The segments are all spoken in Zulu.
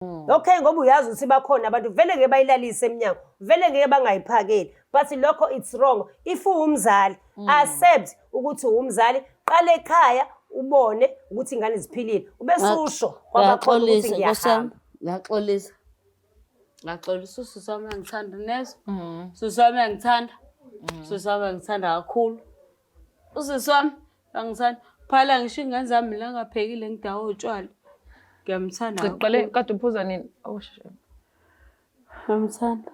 Okay, ngoba uyazi ukuthi bakhona abantu vele ngeke bayilalise emnyango, vele ngeke bangayiphakeli, but lokho it's wrong. If uwumzali, accept ukuthi uwumzali, qala ekhaya ubone ukuthi ingane ziphilile, ubesusho kwabakhona ukuthi Ngiyaxolisa Nkosi yami, ngiyahamba. ngiyaxolisa. Ngiyaxolisa usisi wami uyangithanda nezwa. Usisi wami uyangithanda. Usisi wami uyangithanda kakhulu. Usisi wami uyangithanda. Phala ngisho ingane zami mina ngaphekile ngidawe utshwala. Ngiyamthanda Uqale kakhulu. kade uphuza nini? Oh shit. Ngiyamthanda.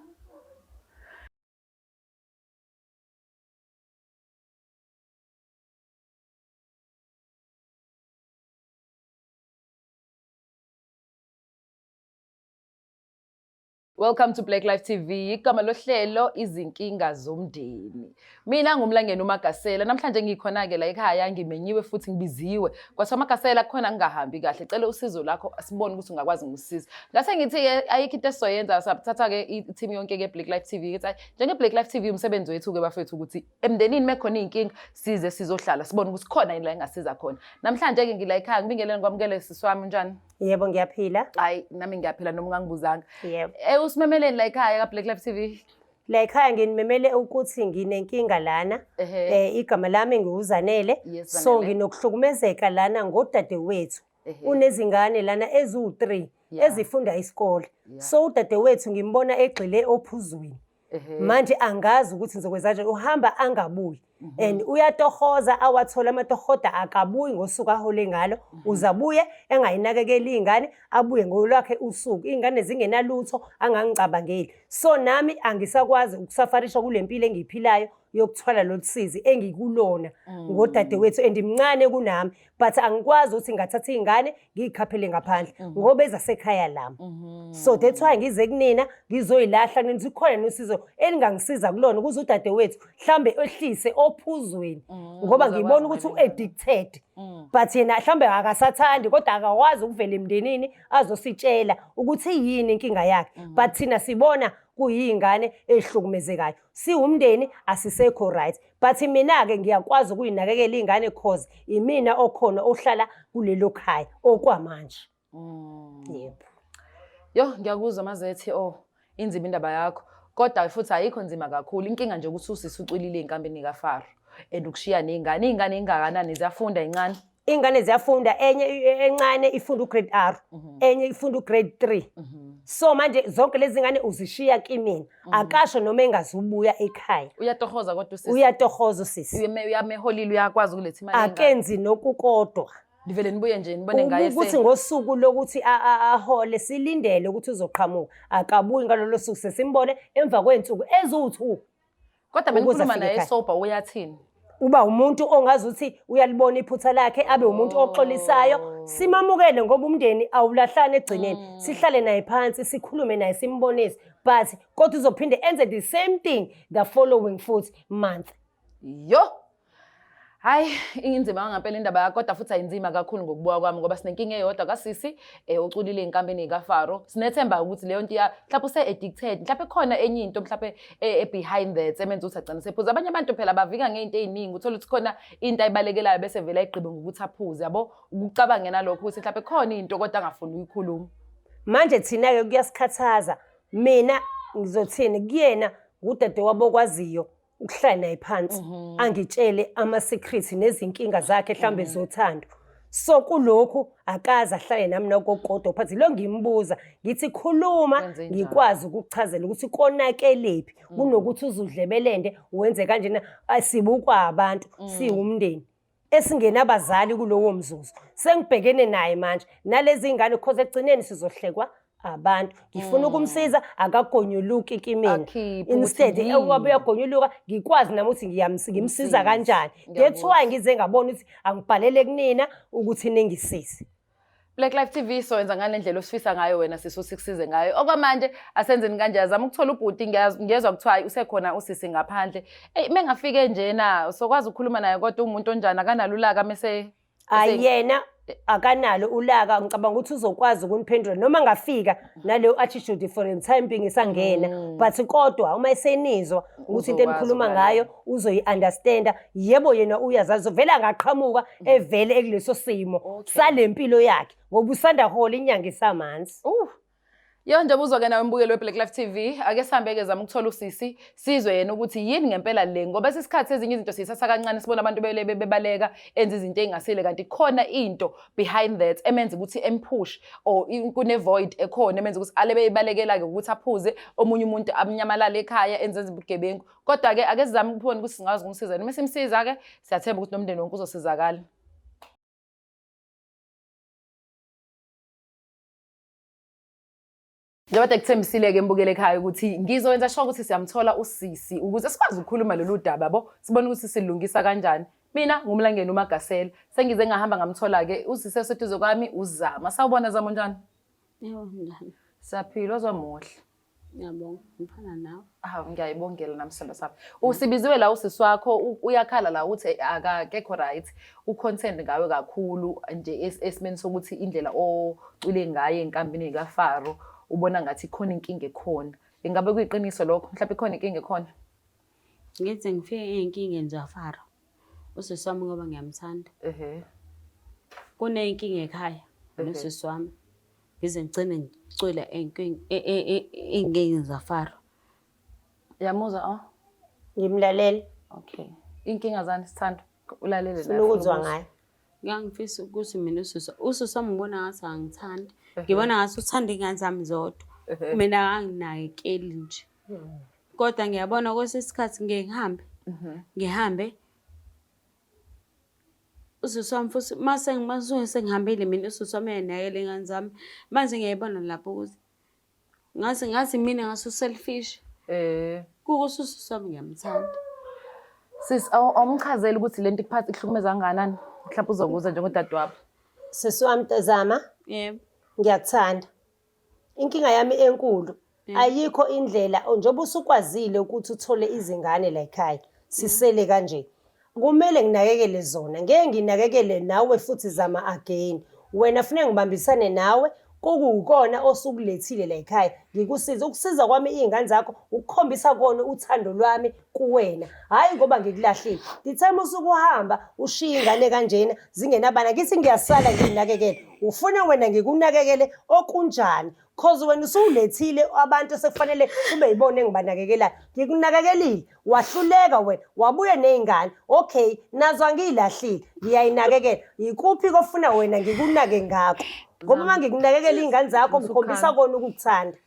Welcome to Black Life TV. Igama lohlelo izinkinga zomndeni. Mina ngumlangeni uMagasela. Namhlanje ngikhona ke la ekhaya ngimenyiwe futhi ngibiziwe. Kwathiwa Magasela khona ngingahambi kahle. Cela usizo lakho sibone ukuthi ungakwazi ngisiza. Ngase ngithi ke ayikho into esizoyenza sathatha ke i-team yonke ke Black Life TV ngithi njenge Black Life TV umsebenzi wethu ke bafethu ukuthi emndenini mekhona izinkinga size sizohlala sibone ukuthi khona yini la engasiza khona. Namhlanje ke ngila ekhaya ngibingelele ngikwamukele sisi wami unjani? Yebo, ngiyaphila. Hayi nami ngiyaphila noma ungangibuzanga. Yebo. Usimemeleni la ekhaya ka Black Life TV? La ekhaya nginimemele ukuthi nginenkinga lana. Igama lami ngiwuZanele. Yes, So Zanele. nginokuhlukumezeka lana ngodadewethu. Unezingane lana eziwu-3 ezifunda isikole. So udadewethu ngimbona egxile ophuzweni. Manje angazi ukuthi ngizokwenza kanjani, uhamba angabuyi. And uyatohoza awathola amatohoda akabuyi ngosuku ahole ngalo, uzabuye engayinakekeli iy'ngane, abuye ngolwakhe usuku, iy'ngane zingenalutho angangicabangeli. So nami angisakwazi ukusafarisha kule mpilo engiyiphilayo yokuthwala lolu sizi engikulona ngodadewethu, and mncane kunami, but angikwazi ukuthi ngingathatha iy'ngane ngiy'khaphele ngaphandle ngoba ezasekhaya lami. So that's why ngize kunina ngizoyilahla kunina ukuthi kukhona nosizo elingangisiza kulona ukuze udadewethu mhlambe ehlise ophuzweni, ngoba uzokwazi ngibona ukuthi ukwenza. u-addicted, but yena mhlambe akasathandi kodwa akakwazi ukuvela emndenini azositshela ukuthi yini inkinga yakhe, but thina sibona kuyiy'ngane ey'hlukumezekayo. Siwumndeni asisekho right, but mina-ke ngiyakwazi ukuyinakekela iy'ngane cause imina okhona ohlala kulelo khaya okwamanje. Yebo. Yo, ngiyakuzwa Mazethi, oh inzima indaba yakho. Kodwa futhi ayikho nzima kakhulu. Inkinga nje ukuthi usisi ucwilile enkampini kaFaro and ukushiya nezingane. Izingane ingakanani ziyafunda incane? Iy'ngane ziyafunda, enye encane ifunda u-grade R, enye ifunda u-grade 3. So manje zonke lezi ngane uzishiya kimina. Akasho noma engazubuya ekhaya. Uyatohoza kodwa usisi. Uyatohoza usisi. Uyameholile uyakwazi ukuletha imali engaka. Akenzi nokukodwa. Nivele nibuye nje nibone ngaye Ukuthi ngosuku lokuthi ahole silindele ukuthi uzoqhamuka. Akabuyi ngalolo suku, sesimbone emva kwey'nsuku eziwu-2. Kodwa mina Ukuze ngikhuluma afike naye ekhaya. sober uyathini? Uba umuntu ongazi ukuthi uyalibona iphutha lakhe, abe umuntu oxolisayo. Simamukele ngoba umndeni awulahlani ekugcineni. Sihlale naye phansi, sikhulume naye, simbonise. But kodwa uzophinde enze the same thing the following futhi month. Yo. Hayi, inzima ngempela indaba yakho, kodwa futhi ayinzima kakhulu ngokubuka kwami ngoba sinenkinga eyodwa kasisi oculile enkampini kaFaro. Sinethemba ukuthi leyo nto mhlawumbe use-addicted, mhlawumbe khona enye into mhlawumbe behind that emenza ukuthi agcine sephuza. Abanye abantu phela bavika ngey'nto ey'ningi, uthola ukuthi khona into ayibalekelayo bese vele ayigqibe ngokuthi aphuze, yabo? Ukucabange nalokho ukuthi mhlawumbe khona into kodwa angafuni ukuyikhuluma. Manje thina-ke kuyasikhathaza. Mina ngizothini kuyena, ngudadewabo okwaziyo ukuhlala naye phansi angitshele ama-secret nezinkinga zakhe mhlawumbe zothando. So kulokhu akaze ahlale nami nokokodwa phansi, lo ngimbuza ngithi khuluma Wenze njani? ngikwazi ukukuchazela ukuthi konakelephi, kunokuthi uzudlebelende wenze kanjena. Sibukwa abantu, siwumndeni esingenabazali kulowo mzuzu. Sengibhekene naye manje nalezi ngane cause ekugcineni sizohlekwa abantu. Ngifuna ukumsiza akagonyuluki kimina. Akhiphe ukuthi Instead yini. engabe uyagonyuluka ngikwazi nami ukuthi ngimsiza Umsize. kanjani. That's why ngize ngabona ukuthi angibhalele kunina ukuthi ningisize. Black Life TV soyenza ngale ndlela osifisa ngayo wena sisi usikusize ngayo. Okwamanje asenzeni kanje, azama ukuthola ubhuti, ngiyezwa kuthiwa hayi usekhona usisi ngaphandle. Ey, mengafike njena sokwazi ukukhuluma naye kodwa umuntu onjani akanalo ulaka mese Hayi yena akanalo ulaka, ngicabanga ukuthi uzokwazi ukuniphendula noma ngafika naleyo attitude for the time being isangena, but kodwa uma esenizwa ukuthi into Uzokwazi enikhuluma ukulalela. ngayo uzoyi-understanda. Yebo yena uyazazi, vele angaqhamuka evele ekuleso simo sale mpilo yakhe ngoba usanda hola inyanga isamanzi. Yo njengoba uzwa-ke nawe mbukeli we-Black Life TV, ake sihambe-ke zama ukuthola usisi sizwe yena ukuthi yini ngempela le ngoba sesikhathi ezinye izinto siyithatha kancane sibona abantu bebaleka enza izinto ey'ngasile kanti khona into behind that emenza ukuthi empush or kune-void ekhona emenza ukuthi ale beyibalekela-ke ukuthi aphuze omunye umuntu amnyamalale ekhaya enze ubugebengu. Kodwa-ke ake sizame ukubona ukuthi singakwazi ukumsiza. Noma simsiza-ke siyathemba ukuthi nomndeni wonke uzosizakala. Njengoba kuthembisile-ke mbukele ekhaya ukuthi ngizowenza sure ukuthi siyamthola usisi ukuze sikwazi ukukhuluma lolu daba bo sibone ukuthi silungisa kanjani. Mina ngumlangeni uMagasela sengize ngahamba ngamthola-ke usisi oseduze kwami uZama. Sawubona Zama, unjani? Yebo, njani? Siyaphila, ozwa muhle. Ngiyabonga, ngifana nawe. Hawu, ngiyayibongela nami sithando sami. Usibiziwe la usisi wakho uyakhala la uthi akekho right. U-concerned ngawe kakhulu nje esimeni sokuthi indlela ocwile ngayo enkambini kaFaro ubona ngathi khona inkinga ekhona. Ingabe kuyiqiniso lokho? Mhlawumbe ikhona inkinga ekhona? Ngithi ngifike ey'nkingeni zaFaro. Usisi wami ngoba ngiyamthanda. Kuney'nkinga ekhaya nosisi wami. Ngize ngigcine ngicwila ey'nkingeni zaFaro. Uyamuzwa oh? Ngimlalele. Okay. Inkinga zani sithando? Ulalele la. Funa ukuzwa ngayo. Ngangifisa ukuthi mina usisi wami ngibona ngathi angithandi. Ngibona ngathi uthanda iy'ngane zami zodwa. Mina akanginakekeli nje. Kodwa ngiyabona kwesinye isikhathi ngike ngihambe. Ngihambe usisi wami futhi mase masuke sengihambile mina usisi wami uyanakekela iy'ngane zami. Manje ngiyayibona lapho ukuthi ngathi mina ngase u-selfish. Kukuthi usisi wami ngiyamthanda. Sis, awumchazeli ukuthi lento ikuphatha ikuhlukumeza kangakanani? Mhlawumbe uzokuza njengodadewabo. Sisi wami Zama. Yebo. Ngiyakuthanda. Inkinga yami enkulu ayikho indlela njengoba usukwazile ukuthi uthole izingane la ekhaya sisele kanje. Kumele nginakekele zona, ngeke nginakekele nawe futhi Zama again. Wena funeka ngibambisane nawe kuwukona osukulethile la ekhaya ngikusize. Ukusiza kwami iy'ngane zakho ukukhombisa kona uthando lwami kuwena, hhayi ngoba ngikulahlile. The time usuke uhamba ushiye iy'ngane kanjena zingenabani, angithi ngiyasala ngiy'nakekele. Ufuna wena ngikunakekele okunjani? Cause wena usuwulethile abantu sekufanele kube yibona engibanakekelayo. Ngikunakekelile, wahluleka wena, wabuya ney'ngane. Okay, nazo angiyilahlile, ngiyayinakekela. Yikuphi kofuna wena ngikunake ngakho? Ngoba uma ngikunakekela iy'ngane zakho ngikhombisa kona ukukuthanda.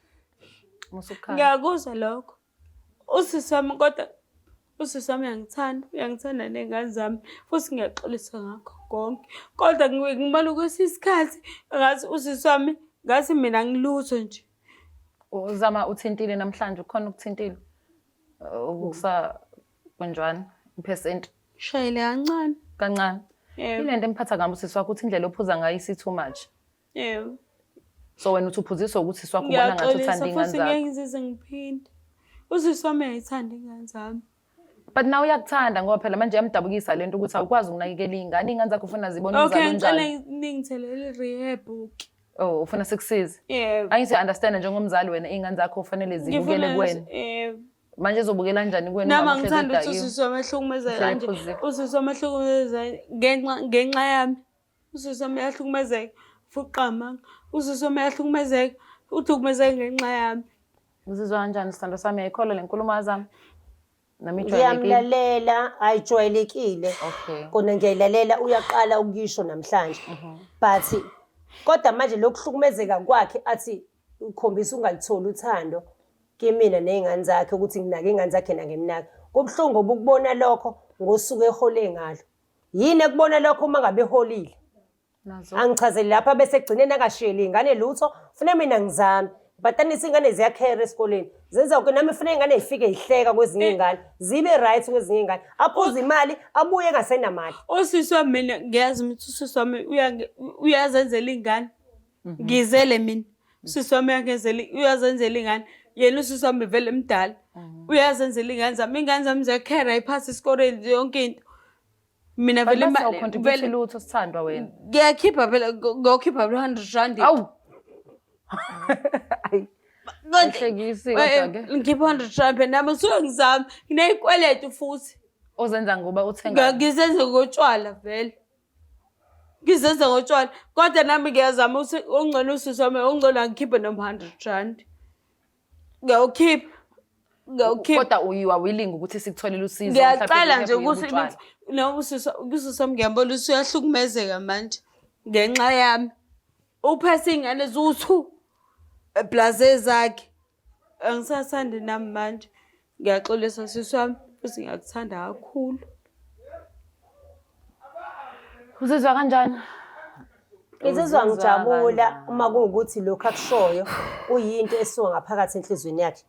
Ngiyakuzwa lokho. Usisi wami kodwa usisi wami uyangithanda, uyangithanda ney'ngane zami futhi ngiyaxolisa ngakho konke. Kodwa ngibona kwesinye isikhathi ngathi usisi wami ngathi mina angilutho nje. Uzama uthintile namhlanje, ukhona ukuthintile? Ukusa kwenjani? Iphesenti. Shayele kancane. Kancane. Yebo. Ile nto emphatha kabi usisi wakho uthi indlela ophuza ngayo isi too much. Yebo. So wena uthi uphuziswa ukuthi usisi wakho ubona ngathi Ngiyaxolisa uthanda iy'ngane futhi zakho. ngeke ngize ngiphinde. Usisi wami uyayithanda iy'ngane zami. But nawe uyakuthanda ngoba phela manje iyamdabukisa lento ukuthi awukwazi ukunakekela iy'ngane. Iy'ngane zakho ufuna zibone Okay, umzali ngicela onjani. ningithelele i-rehab ke. Oh, ufuna sikusize. Yebo. Angithi understand njengomzali wena iy'ngane zakho kufanele zibukele Ngifuna kuwena. yebo. Manje ezobukela kanjani kuwena Nami uma uhlezi angithandi ukuthi udakiwe? usisi wami ahlukumezeke Uhlele kanje. ephuzile. Usisi wami ahlukumezeke ngenxa yami. Usisi wami uyahlukumezeka. Fuqa amanga. Usisi wami uyahlukumezeka. Uhlukumezeke ngenxa yami. Uzizwa kanjani sithando sami? Uyayikholwa le nkulumo yazami? Noma ijwayelekile? Ngiyamlalela, ayijwayelekile. Okay. Kona ngiyayilalela uyaqala ukuyisho namhlanje. But kodwa manje lokuhlukumezeka kwakhe athi ukhombisa ungalitholi uthando kimina ney'ngane zakhe ukuthi nginake iy'ngane zakhe nangimnake. Kubuhlungu ngoba ukubona lokho ngosuku ehole ngalo. Yini ekubona lokho uma ngabe eholile? Nazo. Angichazeli lapha bese egcineni akashiyeli iy'ngane lutho, funa mina ngizame. Batanisa iy'ngane ziyakhera esikoleni. Zenza konke nami funa iy'ngane zifike zihleka kwezinye iy'ngane. Zibe right kwezinye iy'ngane. Aphuze imali, abuye engasenamali. Usisi wami mina ngiyazi ukuthi usisi wami uyazenzela iy'ngane. Ngizele mina. Usisi wami uyangenzela uyazenzela iy'ngane. Yena usisi wami vele mdala. Uyazenzela iy'ngane zami. Iy'ngane zami ziyakhera ayiphasi esikoleni yonke into. Mina But vele bathi imali awucontribute vele lutho sithandwa wena. ngiyakhipha phela ngokhipha phela 100 rand. Awu. Ayi. Ayihlekisi kodwa ke. Ngikhipha 100 rand phela nami ngisuke ngizama. Ngineyikweletu futhi. Ozenza ngoba uthenga. Ngizenze ngotshwala vele. Ngizenza ngotshwala kodwa nami ngiyazama ukuthi ongcono usisi wami ongcono angikhiphe noma 100 rand. Ngiyawukhipha. Ngiyawukhipha. Kodwa you are willing ukuthi sikutholele usizo Ngiyacela nje ukuthi noma usisi usisi wami ngiyambona ukuthi uyahlukumezeka manje ngenxa yami. Uphethe iy'ngane ziwu-two plus ezakhe. Angisathandi nami manje. Ngiyaxolisa sisi wami futhi ngiyakuthanda kakhulu. Uzizwa kanjani? Ngizizwa ngijabula uma kuwukuthi lokhu akushoyo kuyinto esuka ngaphakathi enhliziyweni yakhe.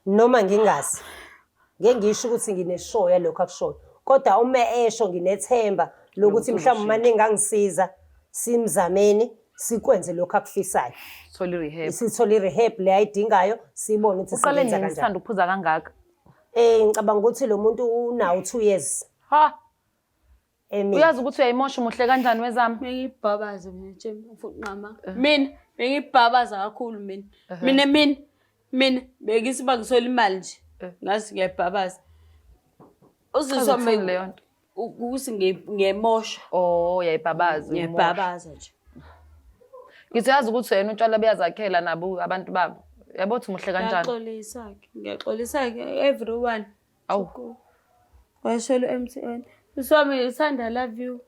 Noma ngingazi. Ngeke ngisho ukuthi ngineshow yalokhu akushoyo. Kodwa uma esho nginethemba lokuthi mhlawumbe uma ningangisiza simzameni sikwenze lokhu akufisayo. Sithole i-rehab. Sithole i-rehab le ayidingayo sibone ukuthi Uqale singenza nini kanjani. sithanda ukuphuza kangaka? Eh ngicabanga ukuthi lo muntu unawo 2 years. Ha, Emile. uyazi ukuthi uyayimosha umuhle kanjani wezami? Bengibhabaza mina tshemi ngifuna ukunqama. Mina bengibhabaza kakhulu mina. Mina mina mina bengithi uma ngithola imali nje ngazi ngiyayibhabaza. Usisi Chaza wami ukuthini leyo nto? ukuthi ngiyemosha. Oh, uyayibhabaza. uyayimosha. Ngiyabhabaza nje. Ngithi uyazi ukuthi wena utshwala buyazakhela nabo abantu babo. Yabo ukuthi muhle kanjani. Ngiyaxolisa-ke. Ngiyaxolisa-ke everyone. Awu. Wayeshela u-MTN. Sisi wami ngithanda I love you.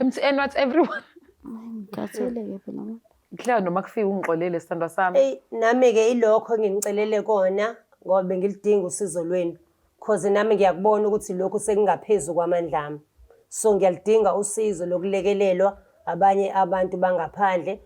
MTN what everyone. Ngikhathele-ke phela mama. Kuhleka noma kufika ungixolele sithandwa sami. Eyi nami-ke ilokho enginicelele kona ngoba bengiludinga usizo lwenu. Cause nami ngiyakubona ukuthi lokhu sekungaphezu kwamandla ami. So ngiyaludinga usizo lokulekelelwa abanye abantu bangaphandle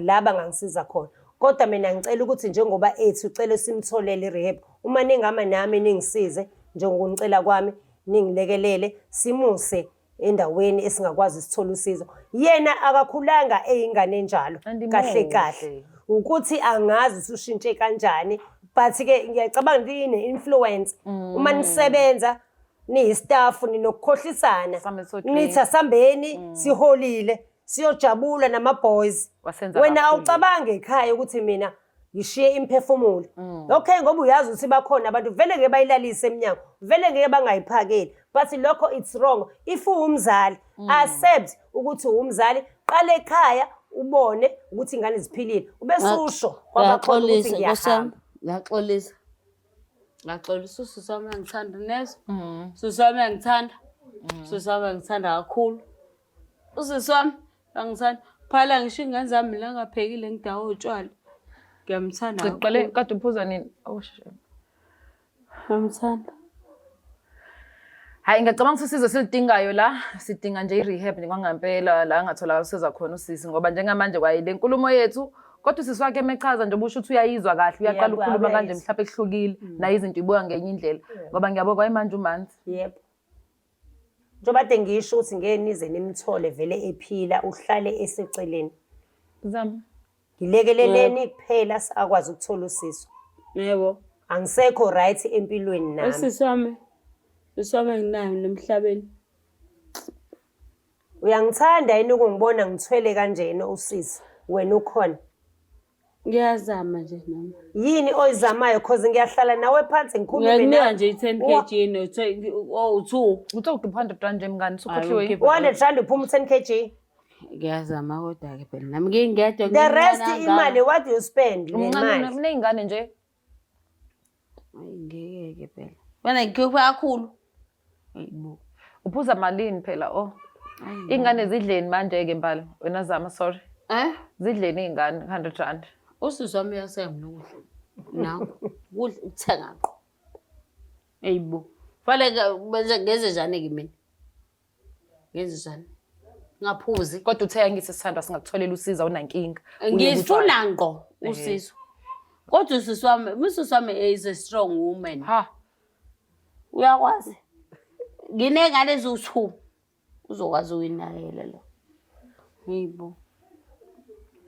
la bangangisiza khona. Kodwa mina ngicela ukuthi njengoba ethi ucela simtholele i-rehab, uma ningama nami ningisize njengokunicela kwami ningilekelele simuse endaweni esingakwazi sithole usizo. Yena akakhulanga eyingane enjalo kahle kahle. Ukuthi angazi ukuthi ushintshe kanjani but ke ngiyacabanga ukuthi ine-influence uma nisebenza niyistaff ninokukhohlisana Sambe sodrink. nithi asambeni siholile siyojabula nama-boys Wasenza wena kakhulu. awucabangi ekhaya ukuthi mina ngishiye imiphefumulo okay ngoba uyazi ukuthi bakhona abantu vele ngeke bayilalise emnyango vele ngeke bangayiphakeli but lokho it's wrong if uwumzali accept ukuthi uwumzali qala ekhaya ubone ukuthi ingane ziphilile ubesusho kwabakhona ukuthi Ngiyaxolisa Nkosi yami. ngiyahamba Ngiyaxolisa. Ngiyaxolisa usisi wami uyangithanda nezwa. Usisi wami uyangithanda. Usisi wami uyangithanda kakhulu. Usisi wami uyangithanda. Phala ngisho iy'ngane zami mina ngaphekile ngidawe utshwala. Ngiyamthanda Uqale kakhulu. kade uphuza nini? Oh shit. Ngiyamthanda. Hayi ngiyacabanga ukuthi usizo silidingayo la sidinga nje i-rehab nje kwangempela la angatholakala usizo khona usisi ngoba njengamanje kwayile nkulumo yethu kodwa usisi wakhe emechaza nje ubusho ukuthi uyayizwa kahle uyaqala Yebo, ukukhuluma kanje uyayizwa. mhlawumbe kuhlukile naye izinto ibuka ngenye indlela ngoba ngiyabona kwayimanje umanzi yebo njengoba kade ngisho ukuthi ngeke nize nimthole vele ephila uhlale eseceleni Zama. ngilekeleleni kuphela akwazi ukuthola usizo Yebo. angisekho right empilweni nami Usisi wami. Usisi wami enginayo nemhlabeni. Uyangithanda yini ukungibona ngithwele kanjena usisi wena ukhona? Ngiyazama nje nami. Yini oyizamayo cause ngiyahlala nawe phansi ngikhulume Ngiyakunika nawe. nje i-10 kg no oh 2. Uthe ukhipha 100 rand nje mngani Hayi, usukhohliwe yini? ukhipha. 100 rand uphuma u-10 kg. Ngiyazama kodwa ke phela nami ngike ngedwa The rest imali what you spend le Umncane mali. uney'ngane nje. Hayi ngeke ke phela. Wena ngikhupha kakhulu. Hayibo. Uphuza malini phela oh. Iy'ngane zidleni manje-ke mbala. Wena Zama sorry. Eh? Zidleni iy'ngane 100 rand. Usisi wami uyaseka mina ukudla. Nakho ukudla ukuthenga qho. Hayibo. Fanele bese ngenze njani ke mina? Ngenze njani? Ngaphuzi. Kodwa uthe angithi sithandwa singakutholela usizo awunankinga. Ngifuna ngqo usizo. Kodwa usisi wami, usisi wami is a strong woman. Ha. Uyakwazi. Nginengane eziwu-2. Uzokwazi ukuyinakekela lo. Hayibo.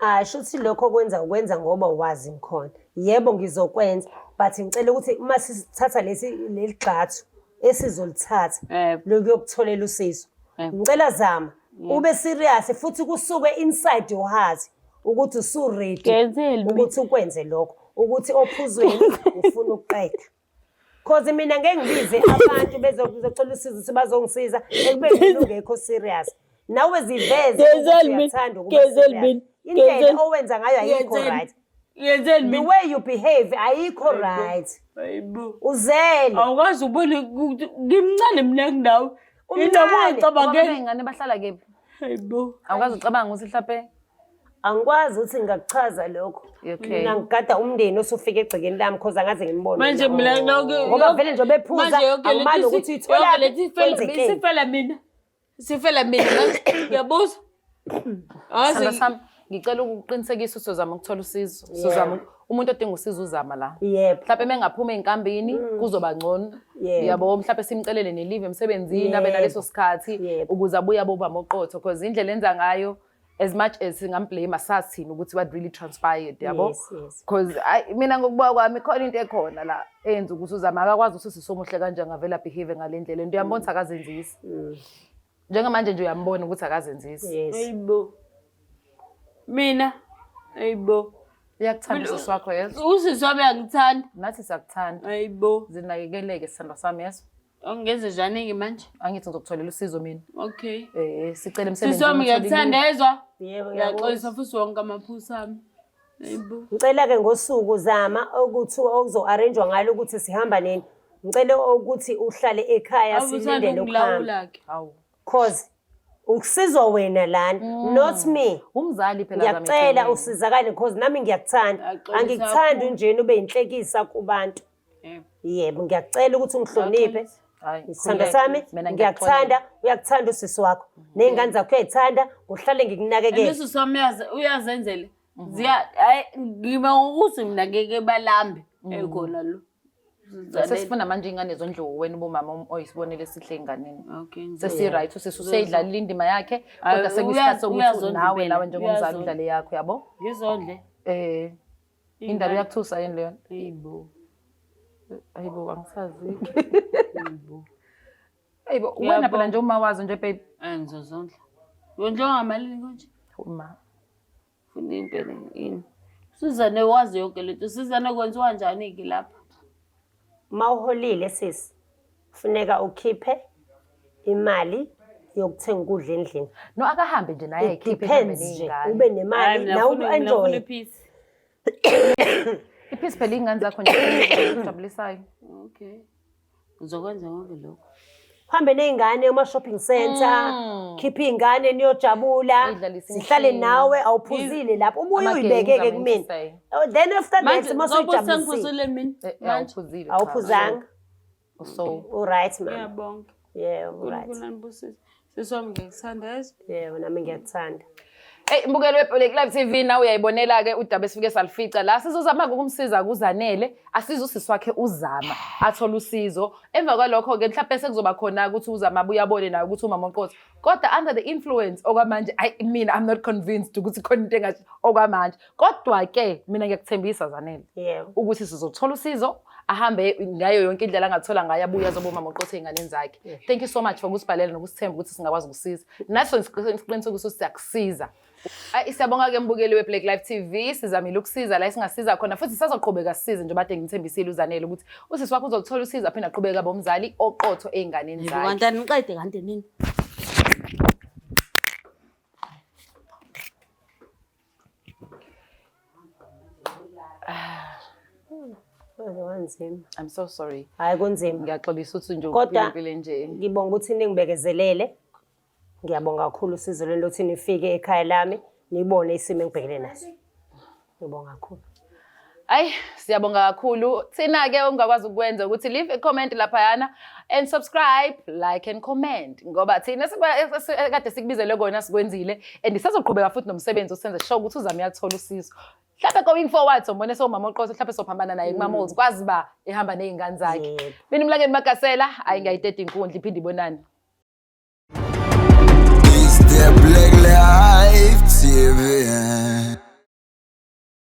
Ah, shuthi lokho kwenza ukwenza ngoba wazi ngikhona. Yebo ngizokwenza, but ngicela ukuthi uma sithatha lesi leli gxathu esizolithatha Yebo. lokuyokutholela usizo. Yebo. Ngicela zama ube serious futhi kusuke inside your heart ukuthi usu ready Ngenzeni mina? ukuthi ukwenze lokho, ukuthi ophuzweni ufuna ukuqeda. Cause mina ngeke ngibize abantu bezocela usizo ukuthi bazongisiza ekubeni mina ungekho serious. Nawe ziveze Ngenzeni ukuthi mina? uyathanda ukuba Ngenzeni serious. mina? Indlela Ngenzeni? owenza ngayo ayikho Ngenzeni? right. Ngenzeni The mina? way you behave ayikho right. Hayibo. Uzele. Awukwazi ubone ukuthi ngimncane mina kunawe. Yindaba Umncane. ungacabangeli. Iy'ngane bahlala kephi? Hayibo. Awukwazi ucabanga ukuthi mhlampe Angikwazi ukuthi ngingakuchaza lokho. Okay. Mina ngigada umndeni osufika egcekeni lami cause angaze ngimbone. Manje mina lokho Ngoba vele nje bephuza Manje yonke lento angimali ukuthi uyithola yonke lento kwenzekeni. isifela mina. Sifela mina manje. Ngiyabuza. Azi Sithando sami, ngicela ukuqinisekisa ukuthi uzama ukuthola usizo. Sizama umuntu odinga usizo uzama la. Yebo. Mhlawumbe mengaphuma ey'nkambini kuzoba ngcono. Yebo. Yabo mhlawumbe simcelele ne-leave emsebenzini abe Yebo. naleso sikhathi Yebo. ukuze abuye abobama oqotho because indlela enza ngayo as much as singamblame asazi thina ukuthi what really transpired yabo. Yes. Because mina ngokubuka kwami khona into ekhona la eyenza ukuthi uzama akakwazi ukuthi usisomuhle kanje angavele abehave ngale ndlela and uyambona ukuthi akazenzisi. Njengamanje nje uyambona ukuthi akazenzisi. Yes. Hayibo. Mina. Hayibo. Uyakuthanda usisi wakho yezo. Usisi wami uyangithanda. Nathi siyakuthanda. Hayibo. Zinakekeleke sithandwa sami yezo. Angenze njani-ke manje? Angithi ngizokutholela usizo mina. Okay. Sicela Sisi wami emsebenzini. ngiyakuthanda yezwa. Yebo, Ngiyaxolisa futhi wonke amaphutha ami. Hayibo. Ngicela-ke ngosuku zama ukuthi okuzo-arrange-wa ngalo ukuthi sihamba nini. Ngicela ukuthi uhlale ekhaya Awuthanda silindele ukuhamba. ukungilawula-ke. Hawu. Cause ukusizwa wena lana, not me. Umzali phela zama Ngiyacela ekugcineni. usizakale because nami ngiyakuthanda. Ngiyaxolisa Angikuthandi kakhulu. unjena ube yinhlekisa kubantu. Yebo. Yebo, ngiyacela ukuthi ungihloniphe. Hayi, Sithandwa khululeka. sami, Mina ngiyakuthanda, uyakuthanda usisi wakho. Ney'ngane zakho uyay'thanda, ngohlale ngikunakekela. And usisi wami uyazenzela. Ziya hayi ngima ngokuthi mina ngeke balambe ekhona lo. Sesifuna manje iy'ngane zondliwe wena ubumama oyisibonelo esihle ey'nganeni. Okay. Sesi-right usisi useyidlalile indima yakhe Hayi, kodwa sekuyisikhathi sokuthi uyazondla nawe impela, nawe njengomzali uyazondla. udlale yakho yabo. Ngizondle. Indaba iyakuthusa yini leyo? Hayibo. Hayibo angisazi. Hayibo. Hayibo wena phela Ngiyabonga. nje uma wazi nje baby. Ngizozondla. Wondliwa ngamalini konje? Uma Funa impela ini. Sizane wazi yonke lento. Sizane kwenziwa njani-ke lapha? Uma uholile sisi, kufuneka ukhiphe imali yokuthenga ukudla endlini. No akahambe nje naye It ayikhiphe ehambe depends nje, ney'ngane. ube nemali nawe u-enjoy. ipeace. Ipeace phela iy'ngane zakho nje ezijabulisayo. Okay. Ngizokwenza konke lokho. Uhambe ney'ngane ema-shopping center, khiphe iy'ngane niyojabula, Uyidlalise zihlale imishini. nawe awuphuzile lapho, ubuye Ama-games uyibekeke kumina. ama-interesting. Oh, then after that, Manje uma ngoba usuyijabulisiwe. sengiphuzile mina. Manje Awuphuzile. cha. Awuphuzanga? So U-right mama. ngiyabonga. Yebo, right. uNkulunkulu anibusise. Sisi wami ngiyakuthanda yazi. Yebo, nami ngiyakuthanda. Hey mbukeli weBlack Live TV nawe uyayibonela ke udaba esifike salifica la sizozama ukumsiza kuZanele asize usisi wakhe uZama athole usizo emva kwalokho ke mhlawumbe sekuzoba khona ukuthi uZama abuye abone naye ukuthi umama oqotho kodwa under the influence okwamanje ayi mina I'm not convinced ukuthi khona into engathi okwamanje kodwa ke mina ngiyakuthembisa Zanele Yebo. ukuthi sizothola usizo ahambe ngayo yonke indlela angathola ngayo abuye azoba umama oqotho ey'nganeni zakhe. Thank you so much for ukusibhalela nokusithemba ukuthi singakwazi ukusiza. Nathi siqiniseka ukuthi siyakusiza. Ayi siyabonga-ke mbukeli we-Black Life TV, sizamile ukusiza la esingasiza khona futhi sisazoqhubeka sisize njengoba kade ngithembisile uZanele ukuthi usisi wakho uzothola usizo aphinde aqhubeke abe umzali oqotho ey'nganeni zakhe. Kanti aniqede kanti nini? Kwaze kwanzima. I'm so sorry. Hhayi kunzima. Ngiyaxolisa ukuthi nje Kodwa uphile impilo enje. ngibonga ukuthi ningibekezelele. Ngiyabonga kakhulu usizo lwenu lokuthi nifike ekhaya lami nibone isimo engibhekene naso. Ngibonga kakhulu. Ayi, siyabonga kakhulu. Thina-ke ongakwazi ukwenza ukuthi leave a comment laphayana and subscribe, like and comment. Ngoba thina kade sikubizele kona sikwenzile and sisazoqhubeka futhi nomsebenzi usenze sure ukuthi uZama uyathola usizo. Mhlawumbe going forward sombone sowumama oqotho mhlawumbe sophambana naye kuma-malls kwazi ba ehamba ney'ngane zakhe. Yebo. Mina uMlangeni Magasela, ayi ngiyayiteta inkundla iphinde ibonane. It's the Black Life TV.